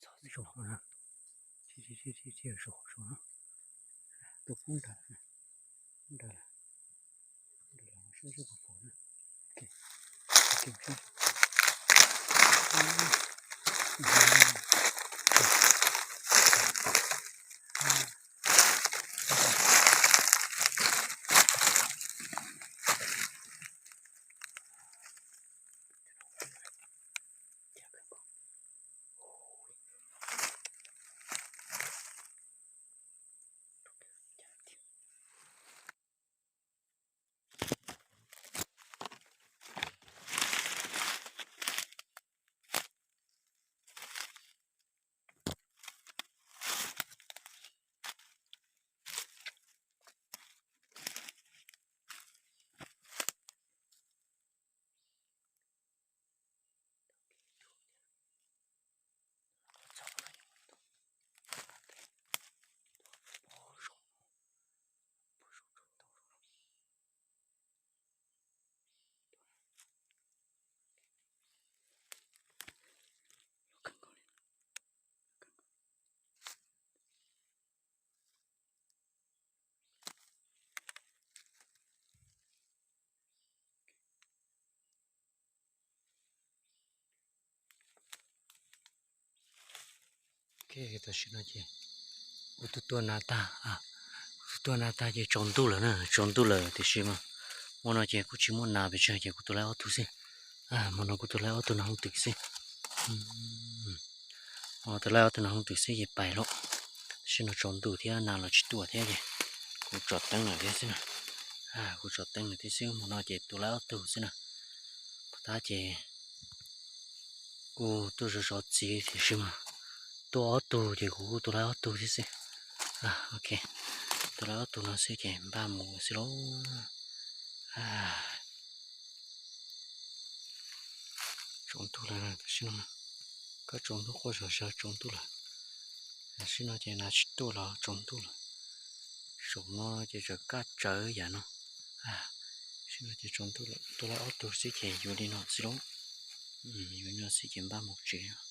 Txhob txwm zaum hauv no, tsis tsis tsis tsis zaum hauv no, tuaj pub nrad, pub nrad lawm, pub nrad lawm mus saib seb puas pom na. Ok, ok, mus saib. Ok, tam sim no ces kuv tus tuaj nas tag, kuv tus tuaj nas tag ces tsaus ntuj lawm na, tsaus ntuj lawm tiam sis mas hmo no ces kuj tsis muaj nas pes tsawg ces kuv tua laib ob tug xwb. Hmo no kuv tua laib ob tug nas hooj twm xwb. Hmo no tua laib ob tug nas hooj twm xwb ces pais lauj. Tam sim no tsaus ntuj thiab nas los tsis tuaj thiab ces kuv tso teeb lawm thiab xwb na. Kuv tso teeb lawm thiab xwb, hmo no ces tua laib ob tug xwb na. Pov tab ces kuj tuaj zov zov txiv tiam sis mas tua ob tug ces kuv kuj tua laib ob tug thiab xwb. Ok, tua laib ob tug no xwb ces npaj mus xwb lauj. Tsaus ntuj lawm tam sim no, koj tsaus ntuj quaj zom zaws tsaus ntuj lawm. Tam sim no ces nas tsis tuaj los tsaus ntuj lawm. Saum no ces tseem kaj tsawv yam no. Tam sim no ces tsaus ntuj lawm, tua laib ob tug xwb ces yuav li no xwb lauj. Yuav li no xwb ces npaj mus tsev.